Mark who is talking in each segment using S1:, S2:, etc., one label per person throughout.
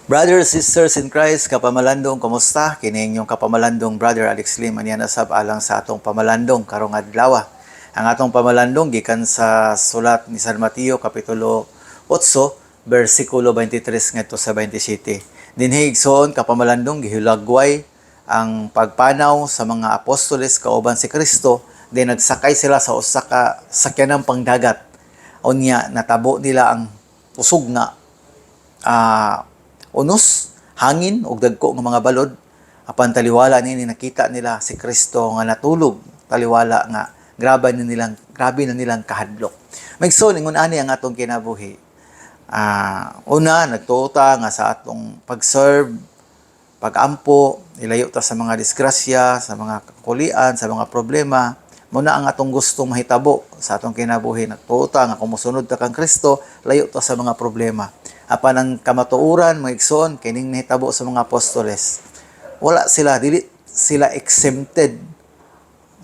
S1: Brothers, sisters in Christ, kapamalandong, kumusta? Kini inyong kapamalandong Brother Alex Lim, aniya nasab alang sa atong pamalandong karong adlaw. Ang atong pamalandong gikan sa sulat ni San Mateo, kapitulo 8, bersikulo 23 ngadto sa 27. Dinhi, igsoon, kapamalandong, gihulagway ang pagpanaw sa mga apostoles kauban si Kristo, din nagsakay sila sa usa ka sakyanang pangdagat. Unya natabo nila ang kusog nga unos, hangin ug dagko nga mga balod. Apan taliwala nini, nakita nila si Kristo nga natulog, taliwala nga grabe na nilang kahadlok. Mga igsoon, ingon ani ang atong kinabuhi. Una, nagtuo ta nga sa atong pag-serve, pag-ampo, ilayo ta sa mga disgrasya, sa mga kakulian, sa mga problema. Muna ang atong gustong mahitabo sa atong kinabuhi. Nagtuo ta nga kung mosunod ta kang Kristo, layo ta sa mga problema. Apan ang kamatuoran, mga igsoon, kining nahitabo sa mga apostoles. Wala sila, dili sila exempted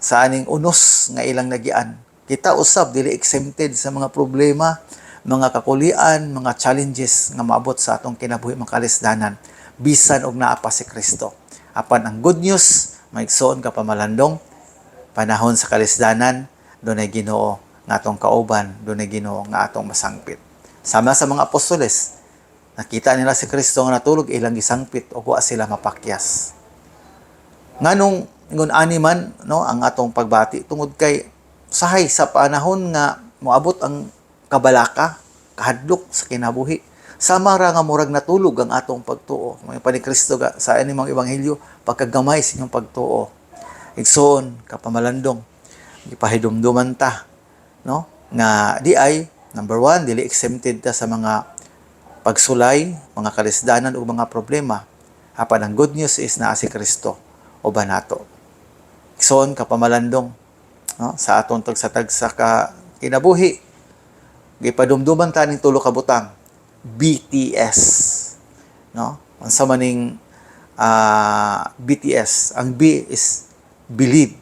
S1: sa aning unos nga ilang nagian. Kita usab dili exempted sa mga problema, mga kakulian, mga challenges nga maabot sa atong kinabuhi, mga kalisdanan, bisan og naa pa si Kristo. Apan ang good news, mga igsoon, kapamalandong, panahon sa kalisdanan, dunay Ginoo nga atong kauban, dunay Ginoo nga atong masangpit. Sama sa mga apostoles, nakita nila si Kristo nga natulog, ilang gisangpit ug wa sila mapakyas. Nganong ingon ani man, no, ang atong pagbati? Tungod kay sahay sa panahon nga moabot ang kabalaka, kahadlok sa kinabuhi, sama ra nga murag natulog ang atong pagtuo. Mga pa ni Kristo ga, sa ini mga ebanghelyo, pagkagamay sa inyong pagtuo. Igsoon, kapamalandong, gipahidumduman ta, no, nga di ay number one, dili exempted ta sa mga pagsulay, mga kalisdanan ug mga problema. Apan ang good news is naa si Kristo uban nato. Igsoon, kapamalandong, no, sa atong tagsa-tagsa ka kinabuhi, gipadumduman ta ning tulo ka butang, BTS, no? Unsa man ning BTS? Ang B is believe,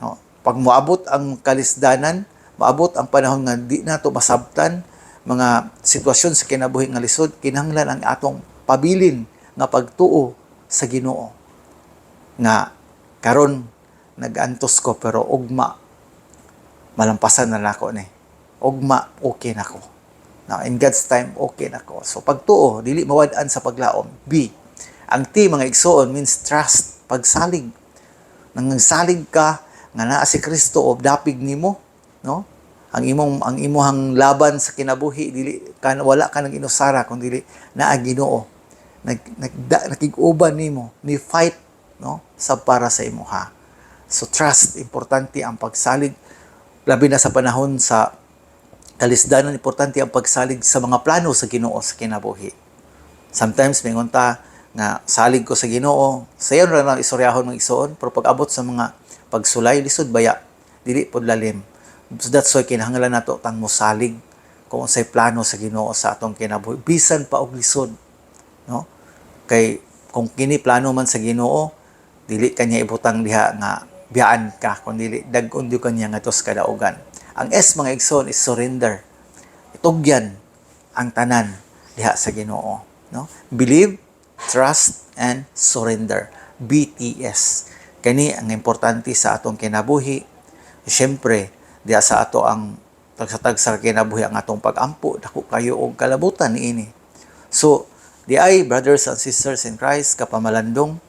S1: no? Pag moabot ang kalisdanan, maabot ang panahon nga di nato masabtan, mga sitwasyon sa kinabuhi nga lisod, kinahanglan ang atong pabilin nga pagtuo sa Ginoo nga karon nag-antos ko pero ugma malampasan na nako ni, ugma okay na ko. Now, in God's time, okay na ko. So pagtuo, dili mawad-an sa paglaom, B. Ang T, mga igsoon, means trust, pagsalig. Nangsalig ka nga naa si Kristo o dapig nimo, no? Ang imuhang laban sa kinabuhi, dili ka, wala ka nang inusara kung dili naa Ginoo nag, nag nakig-uban nimo, ni fight, no, sa para sa imuha. So trust, importante ang pagsalig, labi na sa panahon sa kalisdanan. Importante ang pagsalig sa mga plano sa Ginoo sa kinabuhi. Sometimes mingon ta nga salig ko sa Ginoo, sayon ra lang istoryahon, mga igsoon, pero pag abot sa mga pagsulay, lisod baya, dili pod lalim. So that's why kinahanglan nato tang mosalig kung unsay plano sa Ginoo sa atong kinabuhi bisan pa og lisod, no? Kay kung kini plano man sa Ginoo, dili kanya ibutang diha nga biyaan ka kung dili dag-on gyud kanya ngadto sa kadaugan. Ang S, mga igsoon, is surrender. Itugyan ang tanan diha sa Ginoo, no? Believe, trust and surrender, BTS. Kani ang importante sa atong kinabuhi. Siyempre, diha sa ato ang tagsa-tagsa kinabuhi, ang atong pag-ampo, dako kayo og kalabutan niini. So di ay, brothers and sisters in Christ, kapamalandong,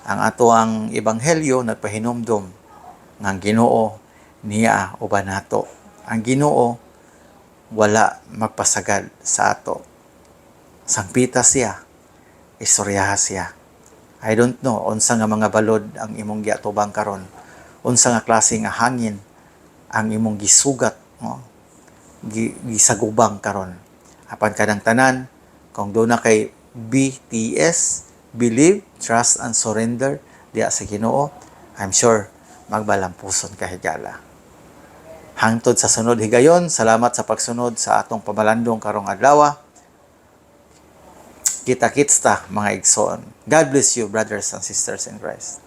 S1: ang ato ang ebanghelyo nagpahinumdom nga ang Ginoo niya uban nato. Ang Ginoo wala magpasagad sa ato. Sangpita siya, istoryaha siya. I don't know unsa nga mga balod ang imong giatubang karon, unsa nga klase nga hangin ang imong gisugat, no, gisagubang karon. Apan kanang tanan, kung duna kay BTS, believe, trust and surrender diha sa Ginoo, I'm sure magbalampuson ka higala. Hangtod sa sunod higayon, salamat sa pagsunod sa atong pamalandong karong adlaw. Kita-kits ta, mga igsoon. God bless you, brothers and sisters in Christ.